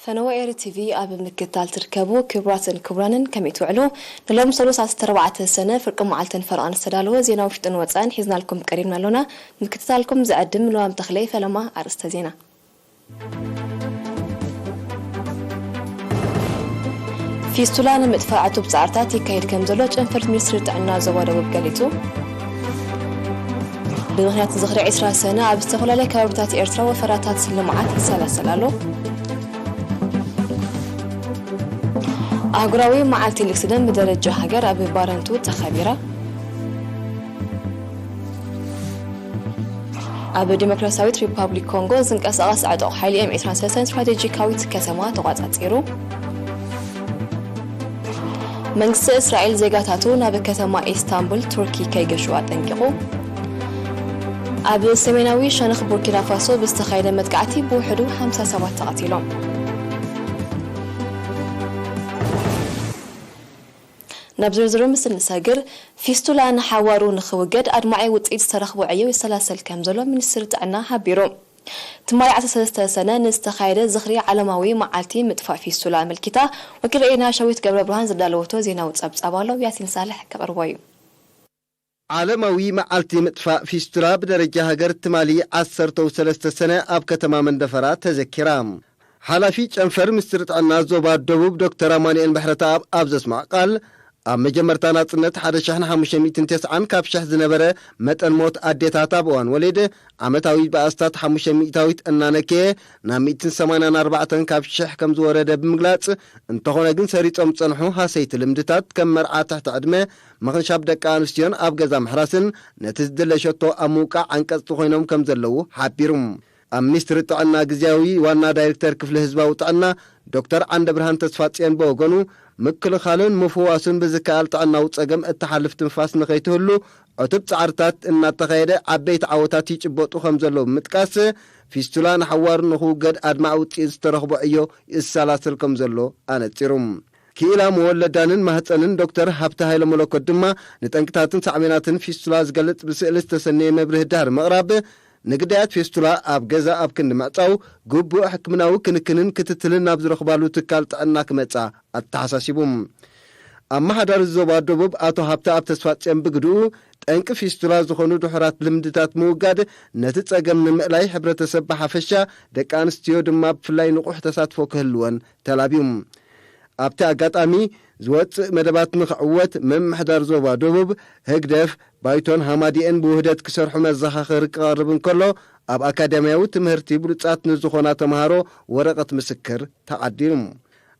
ፈነወ ኤሪ ቲቪ ኣብ ምክትታል ትርከቡ ክቡራትን ክቡራንን፣ ከመይ ትውዕሉ? ንሎም ሰሉስ ዓሰርተ ኣርባዕተ ሰነ ፍርቂ መዓልትን ፈረቓን ዝተዳለወ ዜና ውሽጥን ወጻእን ሒዝናልኩም ቀሪብና ኣሎና። ምክትታልኩም ዝዕድም ልዋም ተኽለይ። ፈለማ ኣርእስተ ዜና። ፊስቱላ ንምጥፋእ ዕቱብ ጻዕርታት ይካየድ ከም ዘሎ ጨንፈር ሚኒስትሪ ጥዕና ዞባ ደቡብ ገሊጹ። ብምኽንያት ዝኽሪ ዕስራ ሰነ ኣብ ዝተፈላለዩ ከባቢታት ኤርትራ ወፈራታት ልምዓት ይሰላሰል ኣሎ። ኣህጉራዊ መዓልቲ ልግሲ ደም ብደረጃ ሃገር ኣብ ባረንቱ ተኸቢራ። ኣብ ዲሞክራሲያዊት ሪፓብሊክ ኮንጎ ዝንቀሳቐስ ዕጡቕ ሓይሊ ኤም ዕስራን ሰለስተን ስትራቴጂካዊት ከተማ ተቋጻጺሩ። መንግስቲ እስራኤል ዜጋታቱ ናብ ከተማ ኢስታንቡል ቱርኪ ከይገሹ ኣጠንቂቑ። ኣብ ሰሜናዊ ሸነኽ ቡርኪና ፋሶ ብዝተኻየደ መጥቃዕቲ ብውሕዱ ሓምሳ ሰባት ተቐቲሎም። ናብ ዝርዝሩ ምስ እንሰግር፣ ፊስቱላ ንሓዋሩ ንኽውገድ ኣድማዒ ውጽኢት ዝተረኽቦ ዕዮ ይሰላሰል ከም ዘሎ ሚኒስትሪ ጥዕና ሓቢሩ። ትማሊ ዓሰርተ ሰለስተ ሰነ ንዝተኻየደ ዝኽሪ ዓለማዊ መዓልቲ ምጥፋእ ፊስቱላ ኣመልኪታ፣ ወኪል ሬድዮና ሸዊት ገብረ ብርሃን ዘዳለወቶ ዜናዊ ጸብጻብ ኣሎ። ያሲን ሳልሕ ከቕርቦ እዩ። ዓለማዊ መዓልቲ ምጥፋእ ፊስቱላ ብደረጃ ሃገር ትማሊ ዓሰርተ ሰለስተ ሰነ ኣብ ከተማ መንደፈራ ተዘኪራ። ሓላፊ ጨንፈር ሚኒስትሪ ጥዕና ዞባ ደቡብ ዶክተር ኣማኑኤል ምሕረተኣብ ኣብ ዘስምዖ ቃል፣ ኣብ መጀመርታ ናጽነት ሓደ ሽሕን ሓሙሽተ ሚእትን ተስዓን ካብ ሽሕ ዝነበረ መጠን ሞት ኣዴታት ኣብ እዋን ወሊድ ዓመታዊ ብኣስታት ሓሙሽተ ሚእታዊት እናነከየ ናብ ሚእትን ሰማንያን ኣርባዕተን ካብ ሽሕ ከም ዝወረደ ብምግላጽ፣ እንተኾነ ግን ሰሪጾም ዝጸንሑ ሃሰይቲ ልምድታት ከም መርዓ ትሕቲ ዕድመ፣ ምኽንሻብ ደቂ ኣንስትዮን ኣብ ገዛ ምሕራስን ነቲ ዝድለ ሸቶ ኣብ ምውቃዕ ዓንቀጽቲ ኮይኖም ከም ዘለዉ ሓቢሩ። ኣብ ሚኒስትሪ ጥዕና ግዝያዊ ዋና ዳይሬክተር ክፍሊ ህዝባዊ ጥዕና ዶክተር ዓንደብርሃን ተስፋጽዮን ብወገኑ፣ ምክልኻልን ምፍዋስን ብዝከኣል ጥዕናዊ ጸገም እትሓልፍ ትንፋስ ንኸይትህሉ ዕቱብ ጻዕርታት እናተኻየደ ዓበይቲ ዓወታት ይጭበጡ ከም ዘለዉ ብምጥቃስ፣ ፊስቱላ ንሓዋሩ ንኽውገድ ኣድማዒ ውጽኢት ዝተረኽቦ ዕዮ ይሰላሰል ከም ዘሎ ኣነጺሩ። ክኢላ መወለዳንን ማህጸንን ዶክተር ሃብተ ሃይለ መለኮት ድማ፣ ንጠንቅታትን ሳዕቤናትን ፊስቱላ ዝገልጽ ብስእሊ ዝተሰነየ መብርሂ ድሕሪ ምቕራብ፣ ንግዳያት ፌስቱላ ኣብ ገዛ ኣብ ክንዲ ምዕጻው፣ ግቡእ ሕክምናዊ ክንክንን ክትትልን ናብ ዝረኽባሉ ትካል ጥዕና ክመጻ ኣተሓሳሲቡ። ኣመሓዳሪ ዞባ ደቡብ ኣቶ ሃብተኣብ ተስፋጽዮን ብግድኡ፣ ጠንቂ ፊስቱላ ዝኾኑ ድሑራት ልምድታት ምውጋድ፣ ነቲ ጸገም ንምእላይ ሕብረተሰብ ብሓፈሻ፣ ደቂ ኣንስትዮ ድማ ብፍላይ ንቑሕ ተሳትፎ ክህልወን ተላብዩ። ኣብቲ ኣጋጣሚ፣ ዝወጽእ መደባት ንኽዕወት ምምሕዳር ዞባ ደቡብ፣ ህግደፍ፣ ባይቶን ሃማዲኤን ብውህደት ክሰርሑ መዘኻኸሪ ክቐርብ እንከሎ፣ ኣብ ኣካዳሚያዊ ትምህርቲ ብሉጻት ንዝኾና ተምሃሮ ወረቐት ምስክር ተዓዲሉ።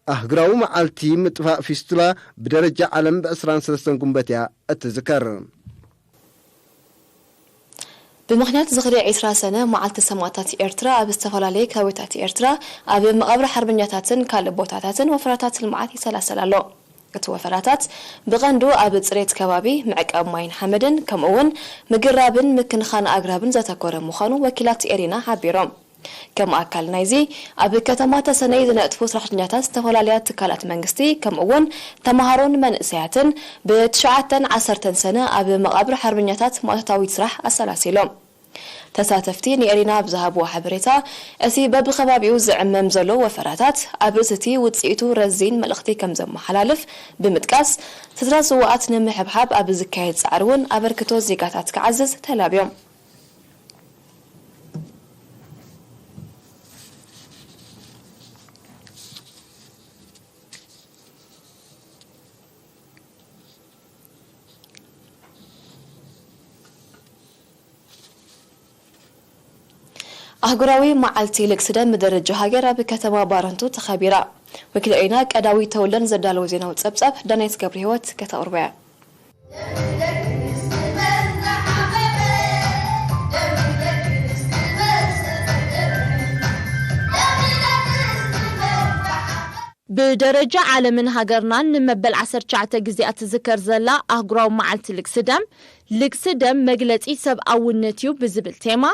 ኣህጉራዊ መዓልቲ ምጥፋእ ፊስቱላ ብደረጃ ዓለም ብ ዕስራን ሰለስተን ጉንበት እያ እትዝከር። ብምኽንያት ዝኽሪ ዕስራ ሰነ መዓልቲ ሰማእታት ኤርትራ፣ ኣብ ዝተፈላለየ ከባቢታት ኤርትራ፣ ኣብ መቓብር ሓርበኛታትን ካልእ ቦታታትን ወፈራታት ልምዓት ይሰላሰል ኣሎ። እቲ ወፈራታት ብቐንዱ ኣብ ጽሬት ከባቢ፣ ምዕቃብ ማይን ሓመድን፣ ከምኡ'ውን ምግራብን ምክንኻን ኣግራብን ዘተኮረ ምዃኑ ወኪላት ኤሪና ሓቢሮም። ከም ኣካል ናይዚ፣ ኣብ ከተማ ተሰነይ ዝነጥፉ ሰራሕተኛታት ዝተፈላለያ ትካላት መንግስቲ፣ ከምኡ'ውን ተምሃሮን መንእሰያትን ብትሽዓተን ዓሰርተን ሰነ ኣብ መቓብር ሓርበኛታት ማእቶታዊት ስራሕ ኣሰላሲሎም። ተሳተፍቲ ንኤሪና ኣብ ዝሃብዎ ሓበሬታ፣ እቲ በብኸባቢኡ ዝዕመም ዘሎ ወፈራታት ኣብ ርእሲ እቲ ውጽኢቱ ረዚን መልእኽቲ ከም ዘመሓላልፍ ብምጥቃስ፣ ስድራ ስዉኣት ንምሕብሓብ ኣብ ዝካየድ ጻዕሪ እውን ኣበርክቶ ዜጋታት ክዓዝዝ ተላብዮም። ኣህጉራዊ መዓልቲ ልግሲ ደም ብደረጃ ሃገር ኣብ ከተማ ባረንቱ ተኸቢራ። ወኪል ኤሪና ቀዳዊ ተወልደን ዘዳለዎ ዜናዊ ጸብጻብ ዳናይት ገብረ ህይወት ከተቕርቦ እያ። ብደረጃ ዓለምን ሃገርናን ንመበል ዓሰርተ ትሽዓተ ግዜኣ ትዝከር ዘላ ኣህጉራዊ መዓልቲ ልግሲ ደም፣ ልግሲ ደም መግለጺ ሰብኣውነት እዩ ብዝብል ቴማ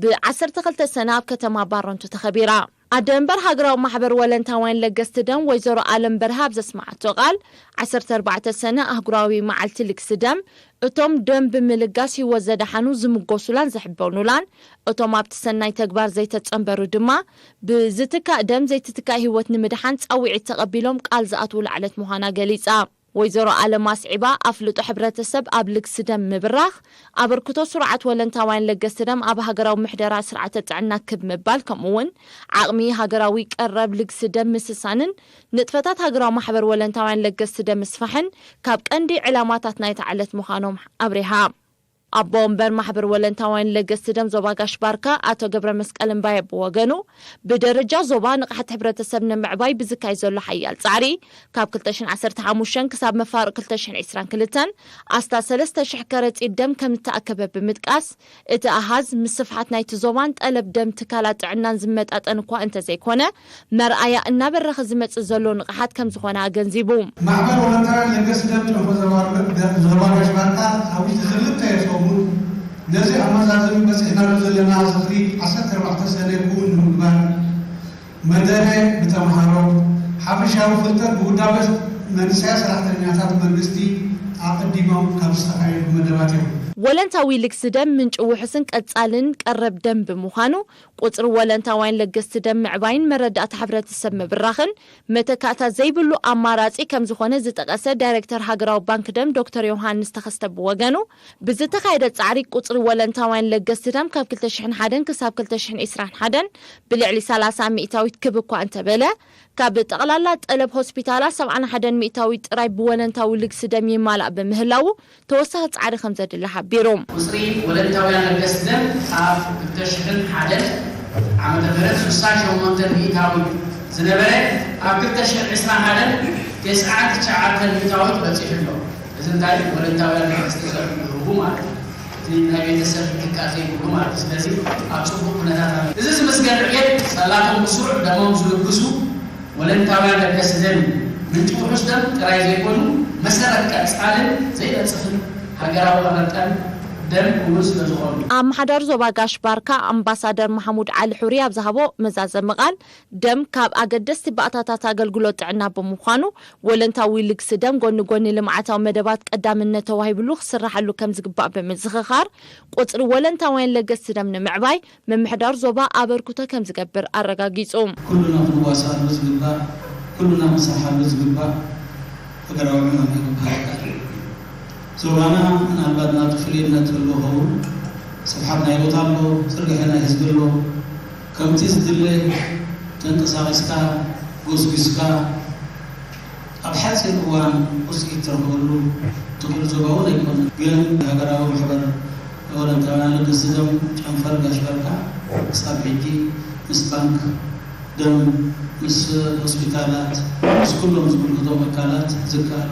ብ ዓሰርተ ክልተ ሰነ ኣብ ከተማ ባረንቱ ተኸቢራ። ኣደ መንበር ሃገራዊ ማሕበር ወለንታውያን ለገስቲ ደም ወይዘሮ ኣለም በርሀ ኣብ ዘስመዓቶ ቃል፣ ዓሰርተ ኣርባዕተ ሰነ ኣህጉራዊ መዓልቲ ልግሲ ደም፣ እቶም ደም ብምልጋስ ህይወት ዘድሓኑ ዝምጎሱላን ዝሕበኑላን፣ እቶም ኣብቲ ሰናይ ተግባር ዘይተጸንበሩ ድማ ብዝትካእ ደም ዘይትትካእ ህይወት ንምድሓን ጻውዒት ተቐቢሎም ቃል ዝኣትዉላ ዕለት ምዃና ገሊጻ። ወይዘሮ ኣለም ኣስዒባ፣ ኣፍልጦ ሕብረተሰብ ኣብ ልግሲ ደም ምብራኽ፣ ኣበርክቶ ስሩዓት ወለንታውያን ለገስቲ ደም ኣብ ሃገራዊ ምሕደራ ስርዓተ ጥዕና ክብ ምባል፣ ከምኡ'ውን ዓቕሚ ሃገራዊ ቀረብ ልግሲ ደም ምስሳንን ንጥፈታት ሃገራዊ ማሕበር ወለንታውያን ለገስቲ ደም ምስፋሕን ካብ ቀንዲ ዕላማታት ናይታ ዕለት ምዃኖም ኣብሪሃ። ኣቦ ወንበር ማሕበር ወለንታውያን ለገስቲ ደም ዞባ ጋሽ ባርካ ኣቶ ገብረ መስቀል እምባየ ብወገኑ፣ ብደረጃ ዞባ ንቕሓት ሕብረተሰብ ንምዕባይ ብዝካየድ ዘሎ ሓያል ጻዕሪ፣ ካብ ክልተ ሽሕን ዓሰርተ ሓሙሽተን ክሳብ መፋርቕ ክልተ ሽሕን ዕስራን ክልተን ኣስታት ሰለስተ ሽሕ ከረጺት ደም ከም እተኣከበ ብምጥቃስ፣ እቲ ኣሃዝ ምስ ስፍሓት ናይቲ ዞባን ጠለብ ደም ትካላት ጥዕናን ዝመጣጠን እኳ እንተዘይኮነ፣ መርኣያ እናበረኸ ዝመጽእ ዘሎ ንቕሓት ከም ዝኾነ ኣገንዚቡ። ማሕበር ወለንታውያን ለገስቲ ደም ጨንፈር ዞባ፣ ዞባ ጋሽ ባርካ ኣብ ውሽጢ ክልተ ሰሙን ነዚ ኣመዛዝኑ በጺሕናሉ ዘለና ዝኽሪ ዓሰርተ ኣርባዕተ ሰነ ክውን ንምግባር፣ መደረ ብተምሃሮ፣ ሓፈሻዊ ፍልጠት ብውዳበ መንእሰያት ሰራሕተኛታት መንግስቲ ኣቐዲሞም ካብ ዝተኻየዱ መደባት እዮም። ወለንታዊ ልግሲ ደም ምንጪ ውሑስን ቀጻልን ቀረብ ደም ብምዃኑ፣ ቁጽሪ ወለንታውያን ለገስቲ ደም ምዕባይን መረዳእታ ሕብረተሰብ ምብራኽን መተካእታ ዘይብሉ ኣማራጺ ከም ዝኾነ ዝጠቐሰ ዳይሬክተር ሃገራዊ ባንክ ደም ዶክተር ዮሃንስ ተኸስተ ብወገኑ፣ ብዝተኻየደ ጻዕሪ ቁጽሪ ወለንታውያን ለገስቲ ደም ካብ ክልተ ሽሕን ሓደን ክሳብ ክልተ ሽሕን ዕስራን ሓደን ብልዕሊ ሰላሳ ሚእታዊት ክብ እኳ እንተበለ፣ ካብ ጠቕላላ ጠለብ ሆስፒታላት ሰብዓን ሓደን ሚእታዊት ጥራይ ብወለንታዊ ልግሲ ደም ይማላእ ብምህላዉ፣ ተወሳኺ ጻዕሪ ከም ዘድሊ ሓቢሩ። ቁጽሪ ወለንታውያን ለገስቲ ደም ኣብ ክልተ ሽሕን ሓደን ዓመተ ምህረት ሱሳን ሸሞንተን ሚእታዊት ዝነበረ፣ ኣብ ክልተ ሽሕን ዕስራን ሓደን ተስዓን ትሽዓተን ሚእታዊት በጺሑ ኣሎ። እዚ እንታይ ወለንታውያን ለገስቲ ደም ይህቡ ማለት እዩ። እቲ ናይ ቤተሰብ ምትካእ ዘይብሉ ማለት እዩ። ስለዚ ኣብ ጽቡቕ ኩነታት ኣሎ። እዚ ዝምስገን ዕቤት፣ ጸላቶም ብስሩዕ ደሞም ዝልግሱ ወለንታውያን ለገስቲ ደም ምንጪ ውሑስ ደም ጥራይ ዘይኮኑ፣ መሰረት ቀጻልን ዘይነጽፍን ሃገራዊ መቐንጠን ደም እውን ስለ ዝኾኑ። ኣመሓዳሪ ዞባ ጋሽ ባርካ ኣምባሳደር ማሕሙድ ዓሊ ሑሪ ኣብ ዝሃቦ መዛዘሚ ቃል፣ ደም ካብ ኣገደስቲ ባእታታት ኣገልግሎት ጥዕና ብምዃኑ፣ ወለንታዊ ልግሲ ደም ጎኒ ጎኒ ልምዓታዊ መደባት ቀዳምነት ተዋሂብሉ ክስራሓሉ ከም ዝግባእ ብምዝኽኻር፣ ቁጽሪ ወለንታውያን ለገስቲ ደም ንምዕባይ ምምሕዳር ዞባ ኣበርክቶ ከም ዝገብር ኣረጋጊጹ። ኩልና ክንዋሳሉ ዝግባእ፣ ኩልና ክንሰርሓሉ ዝግባእ ሃገራዊ ዕማም እዩ ክበሃል ይከኣል። ዞባና ምናልባት ናቱ ፍልይነት ክህልዎ ይኸውን። ስፍሓት ናይ ቦታ ኣሎ፣ ዝርግሐ ናይ ህዝቢ ኣሎ። ከምቲ ዝድለ ተንቀሳቒስካ፣ ጎስጒስካ፣ ኣብ ሓፂር እዋን ውፅኢት ትረኽበሉ ትኽእል ዞባ እውን ኣይኮነን። ግን ሃገራዊ ማሕበር ወለንታውያን ለገስቲ ደም ጨንፈር ጋሽ ባርካ ክሳብ ሕጂ ምስ ባንክ ደም፣ ምስ ሆስፒታላት፣ ምስ ኩሎም ዝምልከቶም ኣካላት ዝከኣሎ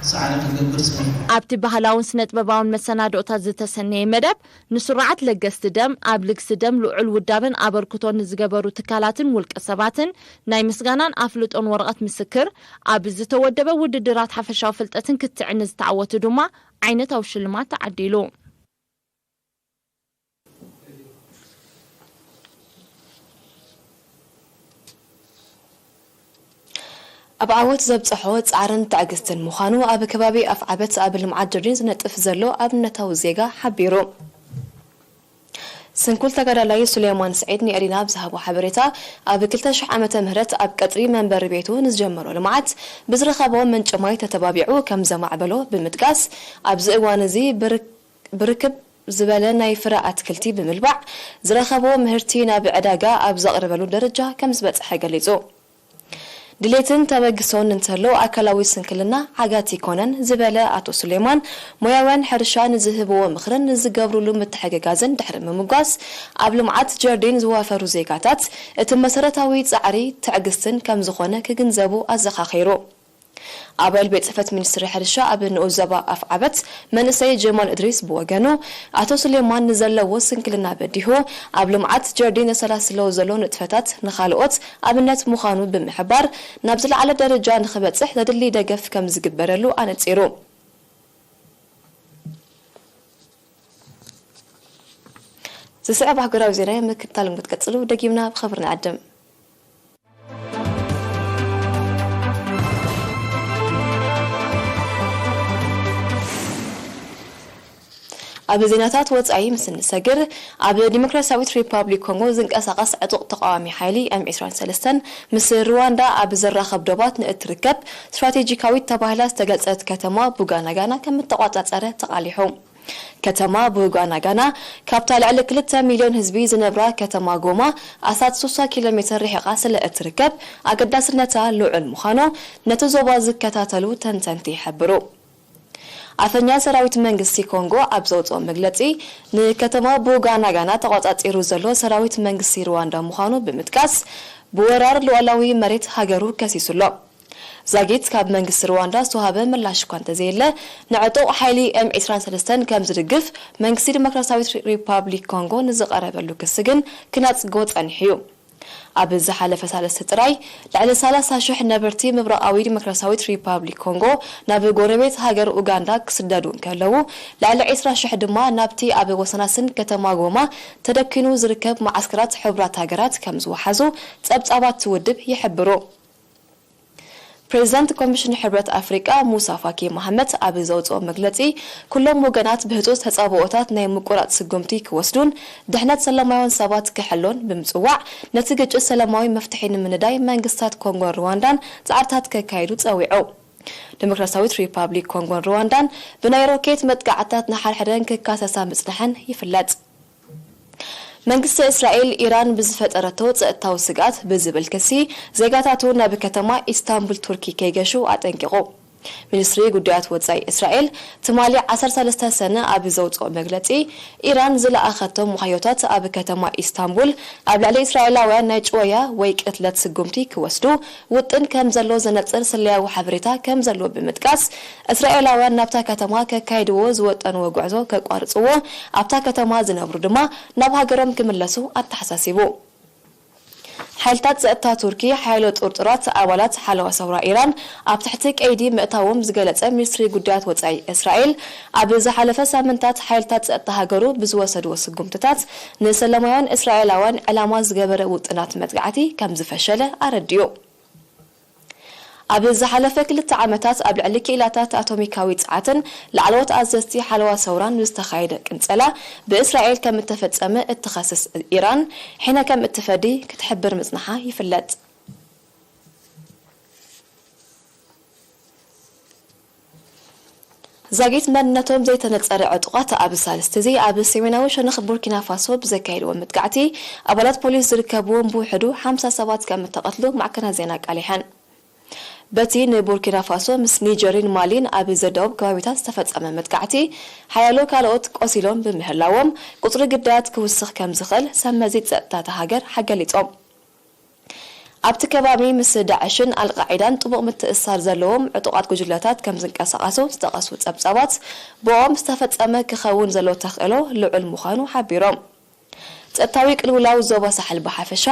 ፃዕሪ ክገብር ፀኒሑ። ኣብቲ ባህላውን ስነ-ጥበባውን መሰናድኦታት ዝተሰነየ መደብ፣ ንስሩዓት ለገስቲ ደም፣ ኣብ ልግሲ ደም ልዑል ውዳበን ኣበርክቶን ንዝገበሩ ትካላትን ውልቀ ሰባትን ናይ ምስጋናን ኣፍልጦን ወረቐት ምስክር፣ ኣብ ዝተወደበ ውድድራት ሓፈሻዊ ፍልጠትን ክትዕን ንዝተዓወቱ ድማ ዓይነታዊ ሽልማት ተዓዲሉ። ኣብ ዓወት ዘብጽሖ ጻዕርን ትዕግስትን ምዃኑ ኣብ ከባቢ ኣፍዓበት ኣብ ልምዓት ጀርዲን ዝነጥፍ ዘሎ ኣብነታዊ ዜጋ ሓቢሩ። ስንኩል ተጋዳላይ ሱሌማን ስዒድ ንኤሪና ኣብ ዝሃቦ ሓበሬታ፣ ኣብ ክልተ ሽሕ ዓመተ ምህረት ኣብ ቀጽሪ መንበሪ ቤቱ ንዝጀመሮ ልምዓት ብዝረኸቦ ምንጪ ማይ ተተባቢዑ ከም ዘማዕበሎ ብምጥቃስ፣ ኣብዚ እዋን እዚ ብርክ-፣ ብርክብ ዝበለ ናይ ፍረ ኣትክልቲ ብምልባዕ ዝረኸቦ ምህርቲ ናብ ዕዳጋ ኣብ ዘቕርበሉ ደረጃ ከም ዝበጽሐ ገሊጹ። ድሌትን ተበግሶን እንተሎ ኣካላዊ ስንክልና ዓጋቲ ኣይኮነን ዝበለ ኣቶ ሱሌማን፣ ሞያውያን ሕርሻ ንዝህብዎ ምኽርን ንዝገብሩሉ ምትሕግጋዝን ድሕሪ ምምጓስ፣ ኣብ ልምዓት ጀርዲን ዝዋፈሩ ዜጋታት እቲ መሰረታዊ ጻዕሪ ትዕግስትን ከም ዝኾነ ክግንዘቡ ኣዘኻኺሩ። ኣባል ቤት ጽሕፈት ሚኒስትሪ ሕርሻ ኣብ ንኡስ ዞባ ኣፍዓበት መንእሰይ ጀማል እድሪስ ብወገኑ፣ ኣቶ ሱሌማን ንዘለዎ ስንክልና በዲሁ፣ ኣብ ልምዓት ጀርዲን ዘሰላስሎ ዘሎ ንጥፈታት ንኻልኦት ኣብነት ምዃኑ ብምሕባር፣ ናብ ዝለዓለ ደረጃ ንኽበጽሕ ዘድሊ ደገፍ ከም ዝግበረሉ ኣነጺሩ። ዝስዕብ ኣህጉራዊ ዜና ምክትታሎም ክትቀጽሉ ደጊምና ብኽብሪ ንዕድም። ኣብ ዜናታት ወጻኢ ምስ እንሰግር፣ ኣብ ዲሞክራሲያዊት ሪፓብሊክ ኮንጎ ዝንቀሳቐስ ዕጡቕ ተቓዋሚ ሓይሊ ኤም ዕስራን ሰለስተን ምስ ሩዋንዳ ኣብ ዘራኸብ ዶባት ንእትርከብ ስትራቴጂካዊት ተባሂላ ዝተገልጸት ከተማ ቡጋናጋና ከም እተቋጻጸረ ተቓሊሑ። ከተማ ቡጋናጋና ካብታ ልዕሊ ክልተ ሚልዮን ህዝቢ ዝነብራ ከተማ ጎማ ኣስታት ስሳ ኪሎ ሜተር ርሒቓ ስለ እትርከብ ኣገዳስነታ ልዑል ምዃኑ ነቲ ዞባ ዝከታተሉ ተንተንቲ ይሕብሩ። ኣፈኛ ሰራዊት መንግስቲ ኮንጎ ኣብ ዘውፅኦ መግለፂ፣ ንከተማ ቡጋናጋና ተቋፃፂሩ ዘሎ ሰራዊት መንግስቲ ሩዋንዳ ምዃኑ ብምጥቃስ፣ ብወራር ሉዓላዊ መሬት ሃገሩ ከሲሱ ኣሎ። ዛጊት ካብ መንግስቲ ሩዋንዳ ዝተዋሃበ ምላሽ እኳ እንተዘየለ፣ ንዕጡቕ ሓይሊ ኤም ዕስራን ሰለስተን ከም ዝድግፍ መንግስቲ ዲሞክራሲያዊት ሪፓብሊክ ኮንጎ ንዝቐረበሉ ክሲ ግን ክነጽጎ ጸኒሑ እዩ። ኣብ ዝሓለፈ ሳልስቲ ጥራይ፣ ልዕሊ ሰላሳ ሽሕ ነበርቲ ምብራቓዊ ዲሞክራሲያዊት ሪፓብሊክ ኮንጎ ናብ ጎረቤት ሃገር ኡጋንዳ ክስደዱ እንከለዉ፣ ልዕሊ ዕስራ ሽሕ ድማ ናብቲ ኣብ ወሰናስን ከተማ ጎማ ተደኪኑ ዝርከብ መዓስከራት ሕቡራት ሃገራት ከም ዝወሓዙ ጸብጻባት እቲ ውድብ ይሕብሩ። ፕሬዚዳንት ኮሚሽን ሕብረት ኣፍሪቃ ሙሳ ፋኪ መሓመት ኣብ ዘውፅኦ መግለፂ፣ ኩሎም ወገናት ብህፁፅ ተፃብኦታት ናይ ምቁራፅ ስጉምቲ ክወስዱን ድሕነት ሰላማውያን ሰባት ክሕሎን ብምፅዋዕ፣ ነቲ ግጭት ሰላማዊ መፍትሒ ንምንዳይ መንግስታት ኮንጎን ሩዋንዳን ፃዕርታት ከካይዱ ፀዊዑ። ዲሞክራሲያዊት ሪፓብሊክ ኮንጎን ሩዋንዳን ብናይ ሮኬት መጥቃዕትታት ንሓድሕደን ክካሰሳ ምፅንሐን ይፍለጥ። መንግስቲ እስራኤል፣ ኢራን ብዝፈጠረቶ ጸጥታዊ ስግኣት ብዝብል ክሲ፣ ዜጋታቱ ናብ ከተማ ኢስታንቡል ቱርኪ ከይገሹ ኣጠንቂቑ። ሚኒስትሪ ጉዳያት ወጻኢ እስራኤል ትማሊ ዓሰርተ ሰለስተ ሰነ ኣብ ዘውጽኦ መግለጺ፣ ኢራን ዝለኣኸቶም ዋህዮታት ኣብ ከተማ ኢስታንቡል ኣብ ልዕሊ እስራኤላውያን ናይ ጭወያ ወይ ቅትለት ስጉምቲ ክወስዱ ውጥን ከም ዘሎ ዘነጽር ስለያዊ ሓበሬታ ከም ዘሎ ብምጥቃስ፣ እስራኤላውያን ናብታ ከተማ ከካይድዎ ዝወጠንዎ ጉዕዞ ከቋርጽዎ፣ ኣብታ ከተማ ዝነብሩ ድማ ናብ ሃገሮም ክምለሱ ኣተሓሳሲቡ። ሓይልታት ጸጥታ ቱርኪ፣ ሓያሎ ጥርጡራት ኣባላት ሓለዋ ሰውራ ኢራን ኣብ ትሕቲ ቀይዲ ምእታዎም ዝገለጸ ሚኒስትሪ ጉዳያት ወጻኢ እስራኤል፣ ኣብ ዝሓለፈ ሳምንታት ሓይልታት ጸጥታ ሃገሩ ብዝወሰድዎ ስጉምትታት ንሰላማውያን እስራኤላውያን ዕላማ ዝገበረ ውጥናት መጥቃዕቲ ከም ዝፈሸለ ኣረዲኡ። ኣብ ዝሓለፈ ክልተ ዓመታት ኣብ ልዕሊ ክኢላታት ኣቶሚካዊ ጸዓትን ላዕለዎት ኣዘዝቲ ሓለዋ ሰውራን ዝተኻየደ ቅንጸላ ብእስራኤል ከም እተፈጸመ እትኸስስ ኢራን፣ ሕነ ከም እትፈዲ ክትሕብር ምጽንሓ ይፍለጥ። ዛጊት መንነቶም ዘይተነጸረ ዕጡቓት ኣብ ሳልስቲ እዚ ኣብ ሰሜናዊ ሸነኽ ቡርኪና ፋሶ ብዘካየድዎ መጥቃዕቲ፣ ኣባላት ፖሊስ ዝርከብዎም ብውሕዱ ሓምሳ ሰባት ከም እተቐትሉ ማዕከናት ዜና ኣቃሊሐን። በቲ ንቡርኪና ፋሶ ምስ ኒጀርን ማሊን ኣብ ዘዳውብ ከባቢታት ዝተፈጸመ መጥቃዕቲ፣ ሓያሎ ካልኦት ቆሲሎም ብምህላዎም፣ ቁጽሪ ግዳያት ክውስኽ ከም ዝኽእል ሰብ መዚ ጸጥታ እታ ሃገር ሓገሊጾም። ኣብቲ ከባቢ ምስ ዳዕሽን ኣልቃዒዳን ጥቡቕ ምትእስሳር ዘለዎም ዕጡቓት ጉጅለታት ከም ዝንቀሳቐሱ ዝጠቐሱ ጸብጻባት፣ ብኦም ዝተፈጸመ ክኸውን ዘሎ ተኽእሎ ልዑል ምዃኑ ሓቢሮም። ጸጥታዊ ቅልውላው ዞባ ሳሕል ብሓፈሻ፣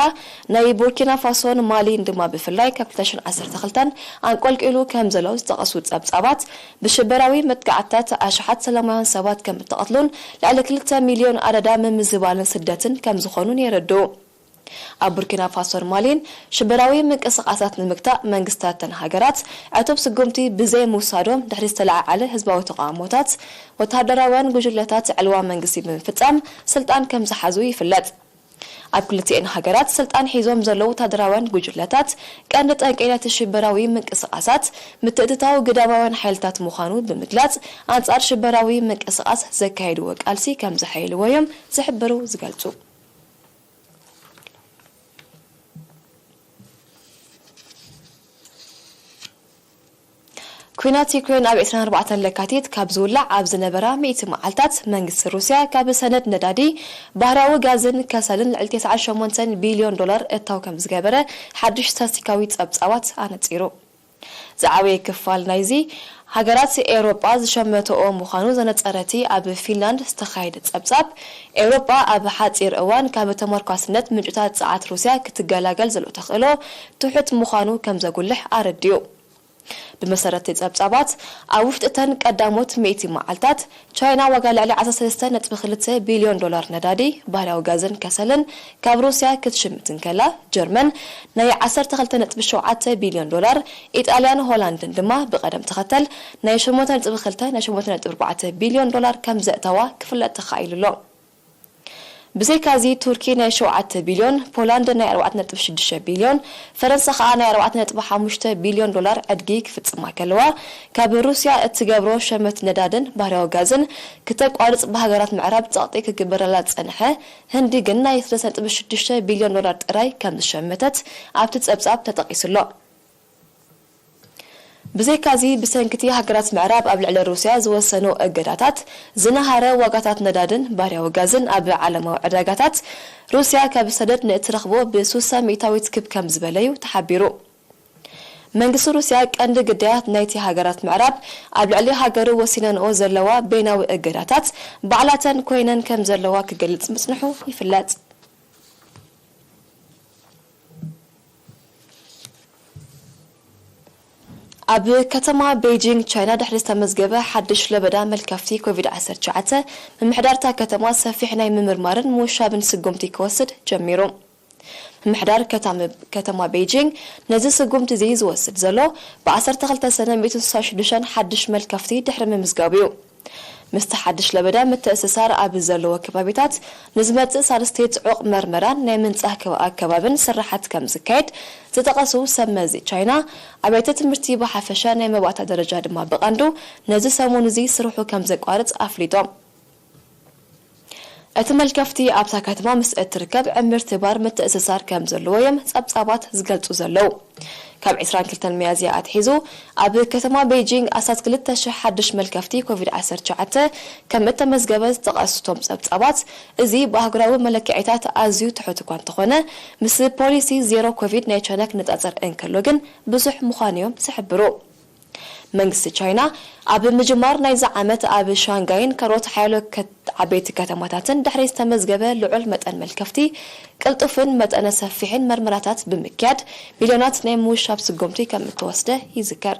ናይ ቡርኪና ፋሶን ማሊን ድማ ብፍላይ ካብ ክልተ ሽሕን ዓሰርተ ክልተን ኣንቆልቂሉ ከም ዘሎ ዝጠቐሱ ጸብጻባት፣ ብሽበራዊ መጥቃዕትታት ኣሽሓት ሰላማውያን ሰባት ከም እተቐትሉን ልዕሊ ክልተ ሚልዮን ኣደዳ ምምዝባልን ስደትን ከም ዝኾኑን የረድኡ። ኣብ ቡርኪና ፋሶን ማሊን ሽበራዊ ምንቅስቓሳት ንምግታእ መንግስታተን ሃገራት ዕቱብ ስጉምቲ ብዘይ ምውሳዶም ድሕሪ ዝተለዓዓለ ህዝባዊ ተቓውሞታት ወተሃደራውያን ጉጅለታት ዕልዋ መንግስቲ ብምፍጻም ስልጣን ከም ዝሓዙ ይፍለጥ። ኣብ ክልቲኤን ሃገራት ስልጣን ሒዞም ዘለዉ ወተሃደራውያን ጉጅለታት ቀንዲ ጠንቂ ናይቲ ሽበራዊ ምንቅስቓሳት ምትእትታው ግዳማውያን ሓይልታት ምዃኑ ብምግላጽ ኣንጻር ሽበራዊ ምንቅስቓስ ዘካየድዎ ቃልሲ ከም ዘሐይልዎ እዮም ዝሕብሩ ዝገልጹ። ኲናት ዩክሬን ኣብ ዕስራን ኣርባዕተን ለካቲት ካብ ዝውላዕ ኣብ ዝነበራ ሚእቲ መዓልታት፣ መንግስቲ ሩስያ ካብ ሰነድ ነዳዲ፣ ባህርያዊ ጋዝን ከሰልን ልዕሊ ተስዓን ሸሞንተን ቢልዮን ዶላር እታው ከም ዝገበረ ሓድሽ ስታስቲካዊ ጸብጻባት ኣነጺሩ። ዝዓበየ ክፋል ናይዚ፣ ሃገራት ኤውሮጳ ዝሸመተኦ ምዃኑ ዘነጸረ እቲ ኣብ ፊንላንድ ዝተኻየደ ጸብጻብ፣ ኤውሮጳ ኣብ ሓጺር እዋን ካብ ተመርኳስነት ምንጭታት ጸዓት ሩስያ ክትገላገል ዘሎ ተኽእሎ ትሑት ምዃኑ ከም ዘጉልሕ ኣረዲኡ። ብመሰረት ጸብጻባት፣ ኣብ ውሽጢ እተን ቀዳሞት ሚእቲ መዓልታት፣ ቻይና ዋጋ ልዕሊ ዓሰርተ ሰለስተ ነጥቢ ክልተ ቢልዮን ዶላር ነዳዲ፣ ባህርያዊ ጋዝን ከሰልን ካብ ሩስያ ክትሽምት እንከላ፣ ጀርመን ናይ ዓሰርተ ክልተ ነጥቢ ሸውዓተ ቢልዮን ዶላር፣ ኢጣልያን ሆላንድን ድማ ብቐደም ተኸተል ናይ ሸሞንተ ነጥቢ ክልተ፣ ናይ ሸሞንተ ነጥቢ ኣርባዕተ ቢልዮን ዶላር ከም ዘእተዋ ክፍለጥ ተኻኢሉ ኣሎ። ብዘይካዚ፣ ቱርኪ ናይ ሸውዓተ ቢልዮን፣ ፖላንድ ናይ ኣርባዕተ ነጥቢ ሽዱሽተ ቢልዮን፣ ፈረንሳ ከኣ ናይ ኣርባዕተ ነጥቢ ሓሙሽተ ቢልዮን ዶላር ዕድጊ ክፍጽማ ከለዋ፣ ካብ ሩስያ እትገብሮ ሸመት ነዳድን ባህርያዊ ጋዝን ክተቋርጽ ብሃገራት ምዕራብ ጸቕጢ ክግበረላ ዝጸንሐ ህንዲ ግን ናይ ሰለስተ ነጥቢ ሽዱሽተ ቢልዮን ዶላር ጥራይ ከም ዝሸመተት ኣብቲ ጸብጻብ ተጠቒሱ ኣሎ። ብዘይካዚ፣ ብሰንኪ እቲ ሃገራት ምዕራብ ኣብ ልዕሊ ሩስያ ዝወሰኖ እገዳታት ዝነሃረ ዋጋታት ነዳድን ባህርያዊ ጋዝን ኣብ ዓለማዊ ዕዳጋታት፣ ሩስያ ካብ ሰደድ ንእትረኽቦ ብስሳ ሚእታዊት ክብ ከም ዝበለዩ ተሓቢሩ። መንግስቲ ሩስያ ቀንዲ ግዳያት ናይቲ ሃገራት ምዕራብ ኣብ ልዕሊ ሃገሩ ወሲነንኦ ዘለዋ በይናዊ እገዳታት ባዕላተን ኮይነን ከም ዘለዋ ክገልጽ ምጽንሑ ይፍለጥ። ኣብ ከተማ ቤጂንግ ቻይና ድሕሪ ዝተመዝገበ ሓድሽ ለበዳ መልከፍቲ ኮቪድ ዓሰርተ ትሽዓተ፣ ምምሕዳር እታ ከተማ ሰፊሕ ናይ ምምርማርን ምውሻብን ስጉምቲ ክወስድ ጀሚሩ። ምምሕዳር ከተማ ቤጂንግ ነዚ ስጉምቲ እዚ ዝወስድ ዘሎ ብ ዓሰርተ ክልተ ሰነ ሚእትን ስሳን ሽዱሽተን ሓድሽ መልከፍቲ ድሕሪ ምምዝጋቡ እዩ። ምስቲ ሓድሽ ለበዳ ምትእስሳር ኣብ ዘለዎ ከባቢታት ንዝመጽእ ሳልስቲ ጽዑቕ መርመራን ናይ ምንጻህ ኣከባብን ስራሓት ከም ዝካየድ ዝጠቐሱ ሰብ መዚ ቻይና፣ ኣብያተ ትምህርቲ ብሓፈሻ ናይ መባእታ ደረጃ ድማ ብቐንዱ ነዚ ሰሙን እዚ ስርሑ ከም ዘቋርጽ ኣፍሊጦም። እቲ መልከፍቲ ኣብታ ከተማ ምስ እትርከብ ዕምርቲ ባር ምትእስሳር ከም ዘለዎ እዮም ጸብጻባት ዝገልጹ ዘለዉ። ካብ ዕስራን ክልተን ሚያዝያ ኣትሒዙ ኣብ ከተማ ቤጂንግ ኣስታት ክልተ ሽሕ ሓድሽ መልከፍቲ ኮቪድ ዓሰርተ ትሽዓተ ከም እተመዝገበ ዝጠቐሱ እቶም ጸብጻባት፣ እዚ ብኣህጉራዊ መለክዒታት ኣዝዩ ትሑት እኳ እንተኾነ፣ ምስ ፖሊሲ ዜሮ ኮቪድ ናይ ቻይና ክነጻጸር እንከሎ ግን ብዙሕ ምዃኑ እዮም ዝሕብሩ። መንግስቲ ቻይና ኣብ ምጅማር ናይዚ ዓመት ኣብ ሻንጋይን ካልኦት ሓያሎ ዓበይቲ ከተማታትን ድሕሪ ዝተመዝገበ ልዑል መጠን መልከፍቲ፣ ቅልጡፍን መጠነ ሰፊሕን መርመራታት ብምክያድ ሚልዮናት ናይ ምውሻብ ስጉምቲ ከም እተወስደ ይዝከር።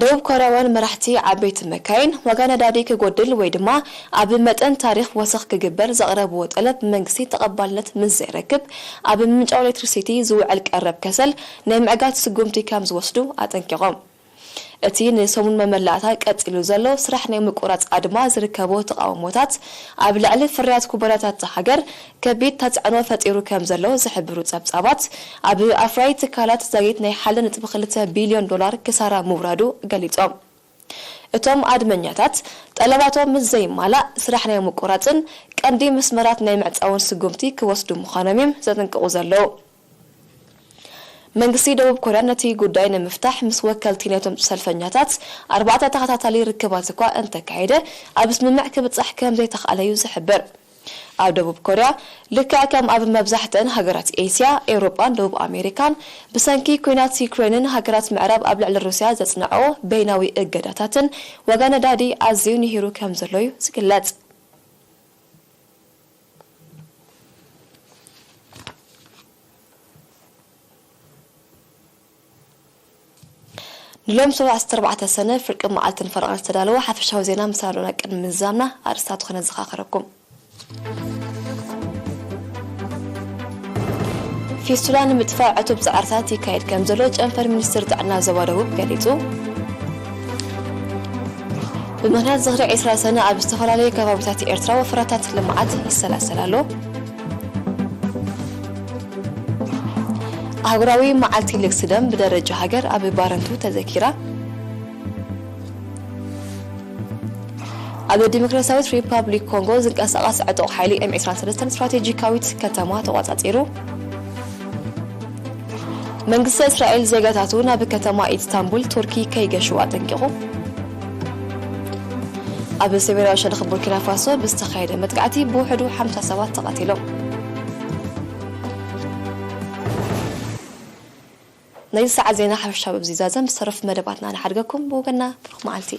ደቡብ ኮርያውያን መራሕቲ ዓበይቲ መካይን ዋጋ ነዳዲ ክጎድል ወይ ድማ ኣብ መጠን ታሪኽ ወሰኽ ክግበር ዘቕረብዎ ጠለብ ብመንግስቲ ተቐባልነት ምስ ዘይረክብ፣ ኣብ ምምንጫው ኤሌክትሪሲቲ ዝውዕል ቀረብ ከሰል ናይ ምዕጋት ስጉምቲ ከም ዝወስዱ ኣጠንቂቖም። እቲ ንሰሙን መመላእታ ቀጺሉ ዘሎ ስራሕ ናይ ምቁራጽ ኣድማ ዝርከቦ ተቓውሞታት፣ ኣብ ልዕሊ ፍርያት ኩባንያታት እታ ሃገር ከቢድ ተጽዕኖ ፈጢሩ ከም ዘሎ ዝሕብሩ ጸብጻባት፣ ኣብ ኣፍራዪ ትካላት ዛጊት ናይ ሓደ ነጥቢ ክልተ ቢልዮን ዶላር ክሳራ ምውራዱ ገሊጾም። እቶም ኣድመኛታት፣ ጠለባቶም ምስ ዘይማላእ ስራሕ ናይ ምቁራጽን ቀንዲ መስመራት ናይ ምዕጻውን ስጉምቲ ክወስዱ ምዃኖም እዮም ዘጠንቅቑ ዘለዉ። መንግስቲ ደቡብ ኮርያ ነቲ ጉዳይ ንምፍታሕ ምስ ወከልቲ ናይቶም ሰልፈኛታት ኣርባዕተ ተኸታታሊ ርክባት እኳ እንተካየደ፣ ኣብ ስምምዕ ክብጻሕ ከም ዘይተኽኣለ እዩ ዝሕብር። ኣብ ደቡብ ኮርያ፣ ልክዕ ከም ኣብ መብዛሕትአን ሃገራት ኤስያ፣ ኤውሮጳን ደቡብ ኣሜሪካን፣ ብሰንኪ ኲናት ዩክሬንን ሃገራት ምዕራብ ኣብ ልዕሊ ሩስያ ዘጽንዐኦ በይናዊ እገዳታትን ዋጋ ነዳዲ ኣዝዩ ንሂሩ ከም ዘሎ እዩ ዝግለጽ። ንሎሚ ሰሉስ ዓሰርተ ኣርባዕተ ሰነ ፍርቂ መዓልትን ፈረቓን ዝተዳለወ ሓፈሻዊ ዜና ምሳዶና ቅድሚ ምዝዛምና ኣርእስታቱ ክነዘኻኽረኩም። ፊስቱላ ንምጥፋእ ዕቱብ ጻዕርታት ይካየድ ከም ዘሎ ጨንፈር ሚኒስትሪ ጥዕና ዞባ ደቡብ ገሊጹ። ብምኽንያት ዝኽሪ ዕስራ ሰነ ኣብ ዝተፈላለዩ ከባቢታት ኤርትራ ወፈራታት ልምዓት ይሰላሰል ኣሎ። ኣህጉራዊ መዓልቲ ልግሲ ደም ብደረጃ ሃገር ኣብ ባረንቱ ተዘኪራ። ኣብ ዲሞክራሲያዊት ሪፓብሊክ ኮንጎ ዝንቀሳቐስ ዕጡቕ ሓይሊ ኤም ዕስራን ሰለስተን ስትራቴጂካዊት ከተማ ተቖጻጺሩ። መንግስቲ እስራኤል ዜጋታቱ ናብ ከተማ ኢስታንቡል ቱርኪ ከይገሹ ኣጠንቂቑ። ኣብ ሰሜናዊ ሸነኽ ቡርኪና ፋሶ ብዝተኻየደ መጥቃዕቲ ብውሕዱ ሓምሳ ሰባት ተቐቲሎም። ናይ ሰዓት ዜና ሓፈሻዊ ኣብዚ ዛዘም ዝተረፉ መደባትና ንሓድገኩም ብወገና ብሩኽ መዓልቲ።